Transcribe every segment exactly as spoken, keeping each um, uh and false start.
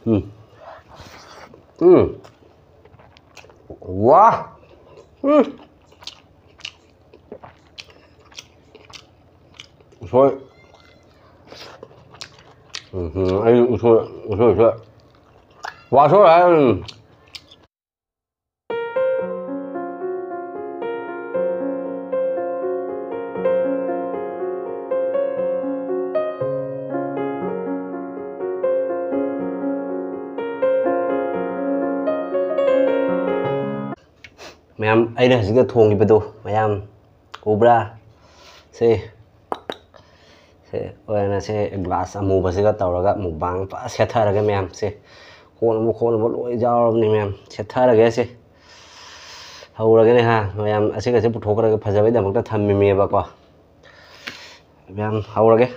ꯎꯝ꯫ ꯎꯝ꯫ ꯋꯥ꯫ ꯎꯝ꯫ ꯎꯁꯣꯏ꯫ ꯎꯝ, ꯑꯩ ꯎꯁꯣꯏ, ꯎꯁꯣꯏ, ꯎꯁꯣꯏ꯫ ꯋꯥꯁꯣꯏ ꯍꯥꯏ꯫ ꯎꯝ꯫ ꯃꯌꯥꯝ, ꯑꯩꯅ ꯍꯧꯖꯤꯛꯇ ꯊꯣꯡꯈꯤꯕꯗꯣ ꯃꯌꯥꯝ ꯎꯕ꯭ꯔꯥ? ꯁꯦ, ꯁꯦ ꯑꯣꯏꯅ ꯁꯦ ꯒ꯭ꯂꯥꯁ ꯑꯃꯨꯕꯁꯤꯒ ꯇꯧꯔꯒ ꯃꯨꯛꯕꯥꯡ ꯐꯖ ꯁꯦꯠꯊꯔꯒꯦ ꯃꯌꯥꯝ꯫ ꯁꯦ ꯀꯣꯠꯅꯕ ꯈꯣꯠꯅꯕ ꯂꯣꯏ ꯌꯥꯎꯔꯕꯅꯤ ꯃꯌꯥꯝ, ꯁꯦꯠꯊꯔꯒꯦ꯫ ꯁꯦ ꯍꯧꯔꯒꯦꯅꯦ ꯍꯥ ꯃꯌꯥꯝ꯫ ꯑꯁꯤꯒꯁꯦ ꯄꯨꯊꯣꯛꯈ꯭ꯔꯒ ꯐꯖꯕꯩꯗꯃꯛꯇ ꯊꯝꯃꯤꯃꯦꯕꯀꯣ꯫ ꯃꯌꯥꯝ ꯍꯧꯔꯒꯦ꯫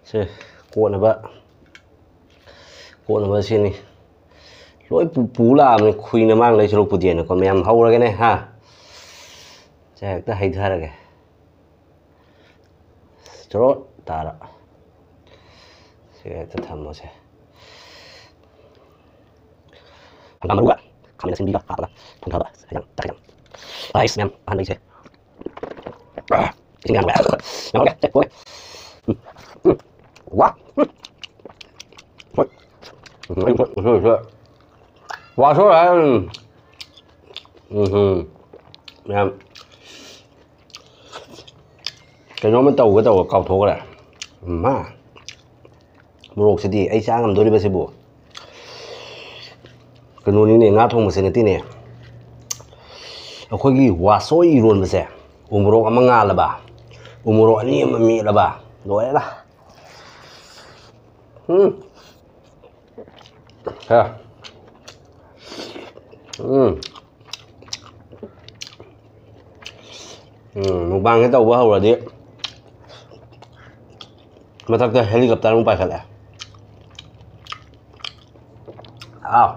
ꯁꯦ ꯀꯣꯠꯅꯕ, ꯀꯣꯠꯅꯕ ꯁꯤꯅꯤ꯫ ꯂꯣꯏ ꯄꯨ-, ꯄꯨ ꯂꯥꯛꯑꯕꯅꯤ ꯈꯨꯏꯅ ꯃꯥꯡ ꯂꯩ ꯁꯔꯨꯛꯄꯨꯗꯤꯅꯀꯣ꯫ ꯃꯌꯥꯝ ꯍꯧꯔꯒꯦꯅꯦ ꯍꯥ꯫ ꯁꯦ ꯍꯦꯛꯇ ꯍꯩꯊꯔꯒꯦ꯫ ꯆꯣꯔꯣꯠ ꯇꯥꯔ꯫ ꯁꯤ ꯍꯦꯛꯇ ꯊꯝꯃꯣꯁꯦ꯫ ꯍꯪꯒꯥꯝ ꯃꯔꯨꯒ ꯈꯥꯃꯦꯟ ꯑꯁꯤꯟꯕꯤꯒ ꯍꯥꯞꯄꯒ ꯊꯣꯡꯊꯕ ꯍꯩꯖꯥꯡ, ꯆꯥꯛ ꯍꯩꯖꯥꯡ꯫ ꯑꯩꯁ, ꯃꯌꯥꯝ ꯑꯍꯥꯟꯕꯒꯤꯁꯦ꯫ ꯏꯁꯤꯡ ꯌꯥꯝ ꯅꯨꯡꯉꯥꯏ꯫ ꯌꯥꯝ ꯍꯥꯎꯔꯦ꯫ ꯁꯦ, ꯄꯣꯛꯑꯦ꯫ ꯎꯝ, ꯎꯝ꯫ ꯋꯥ꯫ ꯎꯝ꯫ ꯍꯣꯏ꯫ ꯎꯝ, ꯑꯩ ꯎꯁꯣꯏ, ꯎꯁꯣꯏ, ꯎꯁꯣꯏ꯫ ꯋꯥꯁꯣꯏ ꯍꯥꯏ꯫ ꯎꯝ꯫ ꯎꯝ, ꯎꯝ꯫ ꯃꯌꯥꯝ꯫ ꯀꯩꯅꯣꯝꯃ ꯇꯧꯒꯦ ꯇꯧꯕ ꯀꯥꯎꯊꯣꯛꯈ꯭ꯔꯦ꯫ ꯃꯥ꯫ ꯃꯣꯔꯣꯛꯁꯤꯗꯤ ꯑꯩ ꯆꯥ ꯉꯝꯗꯣꯔꯤꯕ ꯁꯤꯕꯨ? ꯀꯩꯅꯣꯅꯤꯅꯦ, ꯉꯥ ꯊꯣꯡꯕꯁꯦ ꯅꯠꯇꯦꯅꯦ꯫ ꯑꯩꯈꯣꯏꯒꯤ ꯋꯥꯁꯣꯏ ꯏꯔꯣꯟꯕꯁꯦ, ꯎ ꯃꯣꯔꯣꯛ ꯑꯃ ꯉꯥꯜꯂꯕ, ꯎ ꯃꯣꯔꯣꯛ ꯑꯅꯤ ꯑꯃ ꯃꯦꯠꯂꯕ, ꯂꯣꯏꯔꯦꯗ꯫ ꯎꯝ꯫ ꯍꯦ꯫ ꯎꯝ꯫ ꯎꯝ, ꯃꯨꯛꯕꯥꯡꯁꯦ ꯇꯧꯕ ꯍꯧꯔꯗꯤ ꯃꯊꯛꯇ helicopter ꯑꯃꯨꯛ ꯄꯥꯏꯈꯠꯂꯦ꯫ ꯑꯥꯎ꯫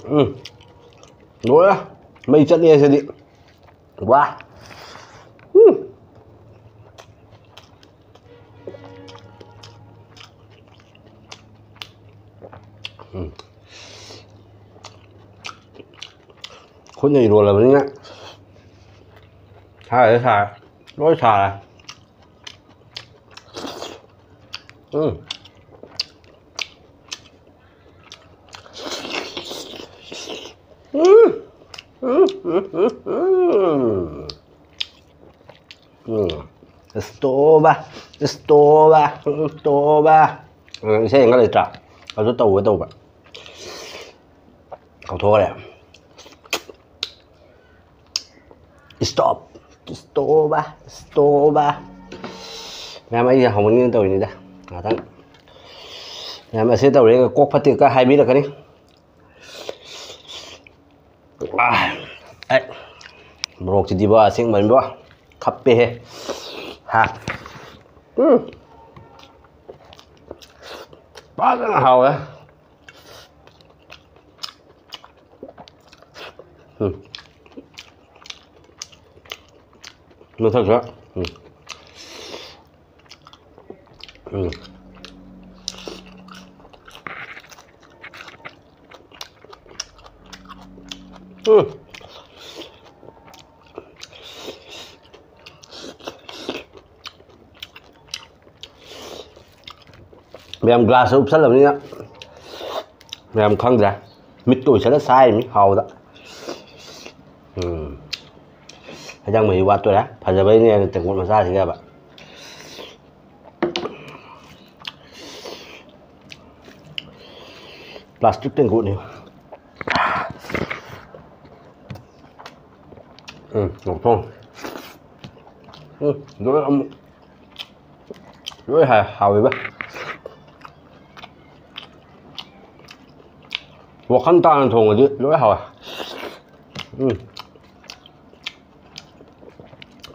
ꯎꯝ꯫ ꯂꯣꯏꯔꯦ꯫ ꯃꯩ ꯆꯠꯂꯦ ꯁꯤꯗꯤ꯫ ꯋꯥ꯫ ꯎꯝ꯫ ꯎꯝ꯫ ꯈꯨꯠꯅ ꯏꯔꯣꯜꯂꯕꯅꯤꯅ ꯁꯥꯔꯦ, ꯁꯥꯔꯦ꯫ ꯂꯣꯏ ꯁꯥꯔꯦ꯫ ꯎꯝ꯫ ꯎꯝ꯫ ꯎꯝ, ꯎꯝ, ꯎꯝ, ꯎꯝ, ꯎꯝ꯫ ꯎꯝ꯫ Stove, stove, stove. ꯎꯝ, ꯏꯁꯩ ꯑꯃ ꯂꯩꯇ꯭ꯔꯥ? ꯑꯗꯨ ꯇꯧꯒꯦ ꯇꯧꯕ꯫ ꯀꯥꯎꯊꯣꯛꯈ꯭ꯔꯦ꯫ Stove, stove, stove. ꯃꯌꯥꯝ, ꯑꯩꯁꯦ ꯍꯧꯃꯟꯒꯤꯅ ꯇꯧꯔꯤꯅꯤꯗ꯫ ꯉꯥꯛꯇꯪ꯫ ꯃꯌꯥꯝ, ꯑꯁꯤ ꯇꯧꯔꯦ, ꯀꯣꯛ ꯐꯠꯇꯦ ꯀ ꯍꯥꯏꯕꯤꯔꯛꯀꯅꯤ꯫ ꯑꯥ, ꯑꯦ, ꯃꯣꯔꯣꯛꯁꯤꯗꯤꯕꯣ, ꯑꯁꯦꯡꯕꯅꯤꯕꯣ꯫ ꯈꯞꯄꯦꯍꯦ꯫ ꯍꯥ꯫ ꯎꯝ꯫ ꯐꯖꯅ ꯍꯥꯎꯋꯦ꯫ ꯎꯝ꯫ ꯃꯊꯛꯇ꯫ ꯎꯝ꯫ ꯎꯝ꯫ ꯎꯝ꯫ ꯃꯌꯥꯝ ꯒ꯭ꯂꯥꯁꯇ ꯎꯞꯁꯜꯂꯕꯅꯤꯅ ꯃꯌꯥꯝ ꯈꯪꯗ꯭ꯔꯦ꯫ ꯃꯤꯠꯇ ꯎꯏꯁꯜꯂ ꯆꯥꯏꯃꯤ ꯍꯥꯎꯕꯗ꯫ ꯎꯝ꯫ ꯍꯩꯖꯥꯡ ꯃꯍꯤ ꯋꯥꯠꯇꯣꯔꯦ꯫ ꯐꯖꯕꯩꯅꯦꯅ ꯇꯦꯡꯀꯣꯠ ꯃꯆꯥꯁꯤꯒꯕ꯫ ꯄ꯭ꯂꯥꯁꯇꯤꯛ ꯇꯦꯡꯀꯣꯠꯅꯤ꯫ ꯎꯝ, ꯂꯧꯊꯣꯛ꯫ ꯎꯝ, ꯂꯣꯏ ꯑꯃꯨꯛ꯫ ꯂꯣꯏ ꯍꯥ-, ꯍꯥꯎꯋꯦꯕ꯫ ꯋꯥꯈꯜ ꯇꯥꯅ ꯊꯣꯡꯉꯗꯤ ꯂꯣꯏ ꯍꯥꯎꯋꯦ꯫ ꯎꯝ꯫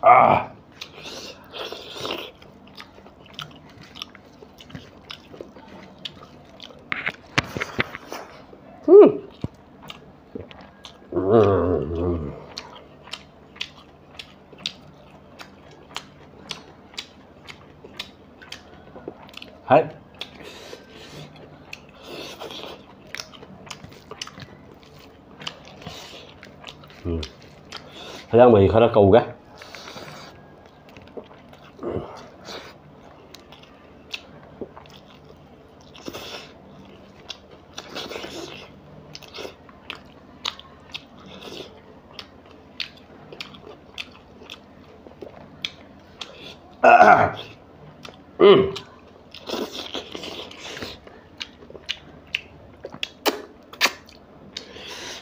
ꯑꯥ꯫ ꯎꯝ꯫ ꯎꯝ꯫ ꯍꯥꯏ꯫ ꯍꯌꯥꯡ ꯃꯍꯤ ꯈꯔ ꯀꯧꯒꯦ꯫ ꯎꯝ꯫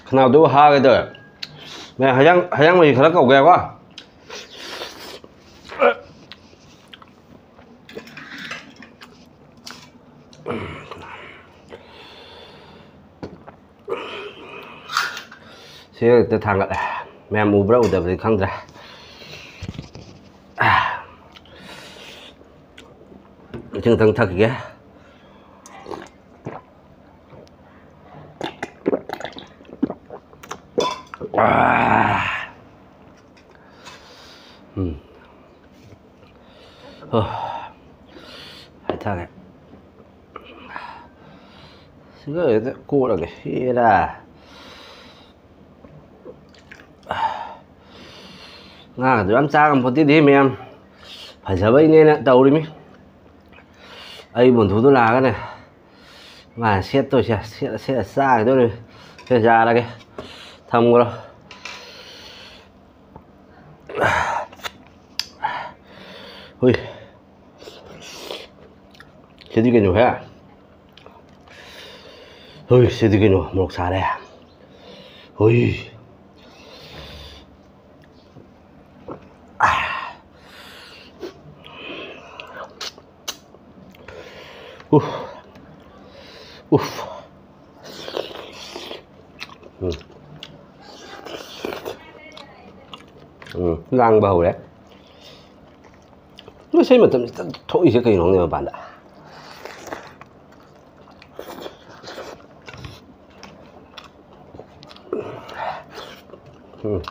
ꯈꯅꯥꯎꯗꯨ ꯍꯥꯒꯦ ꯇꯧꯋꯦ꯫ ꯃꯌꯥꯝ, ꯍꯌꯥꯡ, ꯍꯌꯥꯡ ꯃꯍꯤ ꯈꯔ ꯀꯧꯒꯦꯀꯣ꯫ ꯁꯤ ꯍꯦꯛꯇ ꯊꯥꯡꯒꯠꯂꯦ꯫ ꯃꯌꯥꯝ ꯎꯕ꯭ꯔꯥ ꯎꯗꯕꯗꯤ ꯈꯪꯗ꯭ꯔꯦ꯫ ꯏꯁꯤꯡ ꯈꯤꯇꯪ ꯊꯛꯈꯤꯒꯦ꯫ ꯑꯥ꯫ ꯎꯝ꯫ ꯍꯣ꯫ ꯍꯥꯏꯊꯔꯦ꯫ ꯁꯤꯒ ꯍꯦꯛꯇ ꯀꯣꯠꯂꯒꯦ꯫ ꯍꯦꯔꯥ꯫ ꯉꯥꯒꯗꯣ ꯌꯥꯝ ꯆꯥ ꯉꯝꯄꯣꯠꯇꯦꯗꯤ ꯃꯌꯥꯝ꯫ ꯐꯖꯕꯩꯅꯦꯅ ꯇꯧꯔꯤꯃꯤ꯫ ꯑꯩ ꯕꯨꯟꯊꯨꯗꯣ ꯂꯥꯛꯑꯒꯅꯦ꯫ ꯃꯥꯅ ꯁꯦꯠꯇꯣꯏꯁꯦ, ꯁꯦꯠꯂ, ꯁꯦꯠꯂ ꯆꯥꯈꯤꯗꯣꯏꯅꯦ꯫ ꯁꯦ, ꯌꯥꯔꯒꯦ꯫ ꯊꯝꯈ꯭ꯔꯣ꯫ ꯍꯨꯏ꯫ ꯁꯤꯗꯤ ꯀꯩꯅꯣꯍꯦ? ꯍꯨꯏ, ꯁꯤꯗꯤ ꯀꯩꯅꯣ? ꯃꯣꯔꯣꯛ ꯁꯥꯔꯦ꯫ ꯍꯨꯏ꯫ ꯎꯐ꯫ ꯎꯐ꯫ ꯎꯝ꯫ ꯎꯝ, ꯂꯥꯡꯕ ꯍꯧꯔꯦ꯫ ꯏꯁꯩ ꯃꯇꯝꯁꯤꯗ ꯊꯣꯛꯏꯁꯦ ꯀꯩꯅꯣ ꯈꯪꯗꯦ ꯃꯄꯥꯟꯗ꯫ ꯎꯝ꯫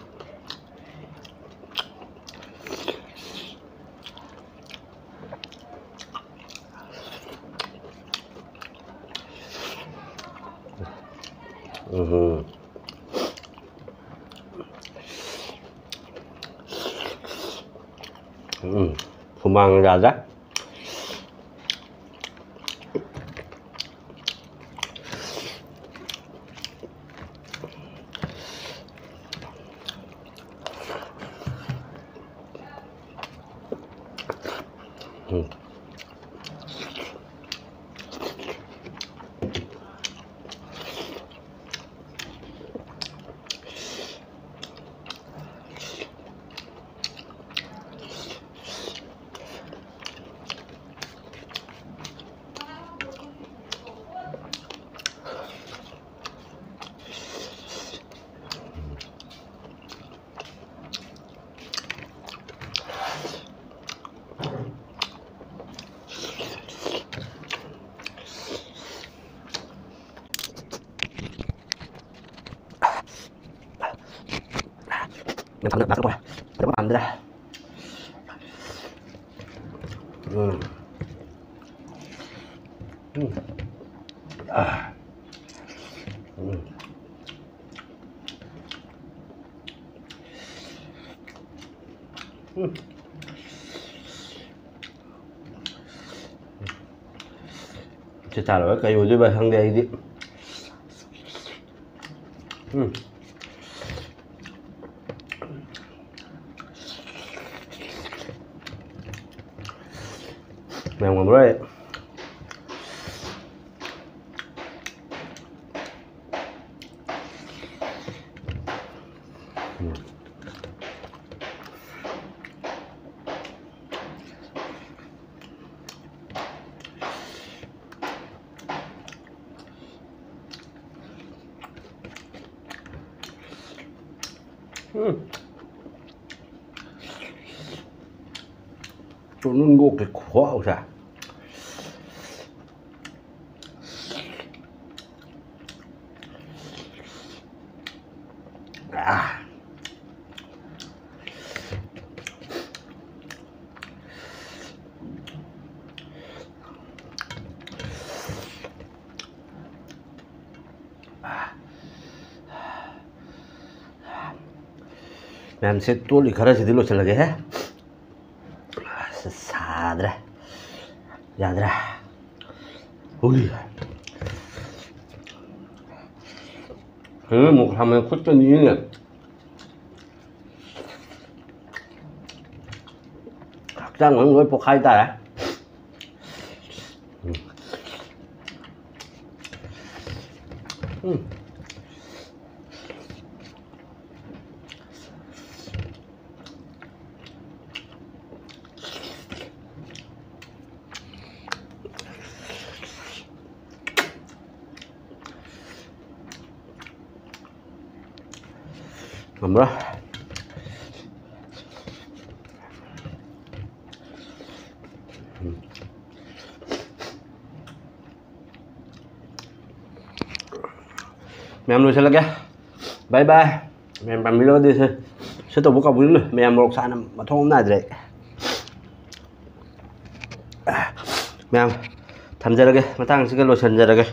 ꯎꯝ꯫ ꯃꯥꯡ ꯌꯥꯗ꯭ꯔꯦ꯫ ꯎꯝ꯫ ꯄꯥꯝꯗ꯭ꯔꯦ꯫ ꯎꯝ꯫ ꯎꯝ꯫ ꯑꯥ꯫ ꯎꯝ꯫ ꯎꯝ꯫ ꯁꯤ ꯆꯥ ꯂꯣꯏꯔꯒ ꯀꯩ ꯑꯣꯏꯗꯣꯏꯕ ꯈꯪꯗꯦ ꯑꯩꯗꯤ꯫ ꯎꯝ꯫ ꯃꯌꯥꯝ ꯉꯝꯃꯔꯣꯏ꯫ ꯎꯝ꯫ ꯎꯝ꯫ ꯇꯣꯅꯨꯡ ꯀꯣꯛꯀꯤ ꯈꯨꯍꯥꯎꯁꯦ꯫ ꯑꯥ꯫ ꯃꯌꯥꯝꯁꯦ ꯇꯣꯠꯂꯤ ꯈꯔꯁꯤꯗꯤ ꯂꯣꯏꯁꯤꯜꯂꯒꯦꯍꯦ꯫ ꯑꯁ, ꯑꯁ꯫ ꯌꯥꯗ꯭ꯔꯦ꯫ ꯍꯨꯏ꯫ ꯍꯨꯏ, ꯃꯣꯔꯣꯛ ꯁꯥꯃꯟ ꯈꯨꯠꯀ ꯅꯤꯛꯏꯅꯦ꯫ ꯍꯛꯆꯥꯡ ꯃꯅꯨꯡ ꯂꯣꯏ ꯄꯣꯛꯈꯥꯏ ꯇꯥꯔꯦ꯫ ꯎꯝ꯫ ꯎꯝ꯫ ꯉꯝꯃꯔꯣꯏ꯫ ꯃꯌꯥꯝ ꯂꯣꯏꯁꯤꯜꯂꯒꯦ꯫ ꯕꯥꯏ ꯕꯥꯏ꯫ ꯃꯌꯥꯝ ꯄꯥꯝꯕꯤꯔꯒꯗꯤ ꯁꯦ, ꯁꯦ ꯇꯧꯕ ꯀꯥꯎꯕꯤꯔꯨꯅꯨ꯫ ꯃꯌꯥꯝ ꯃꯣꯔꯣꯛ ꯁꯥꯅ ꯃꯊꯣꯡ ꯑꯃ ꯅꯥꯏꯗ꯭ꯔꯦ꯫ ꯃꯌꯥꯝ ꯊꯝꯖꯔꯒꯦ꯫ ꯃꯇꯥꯡꯁꯤꯒ ꯂꯣꯏꯁꯤꯟꯖꯔꯒꯦ꯫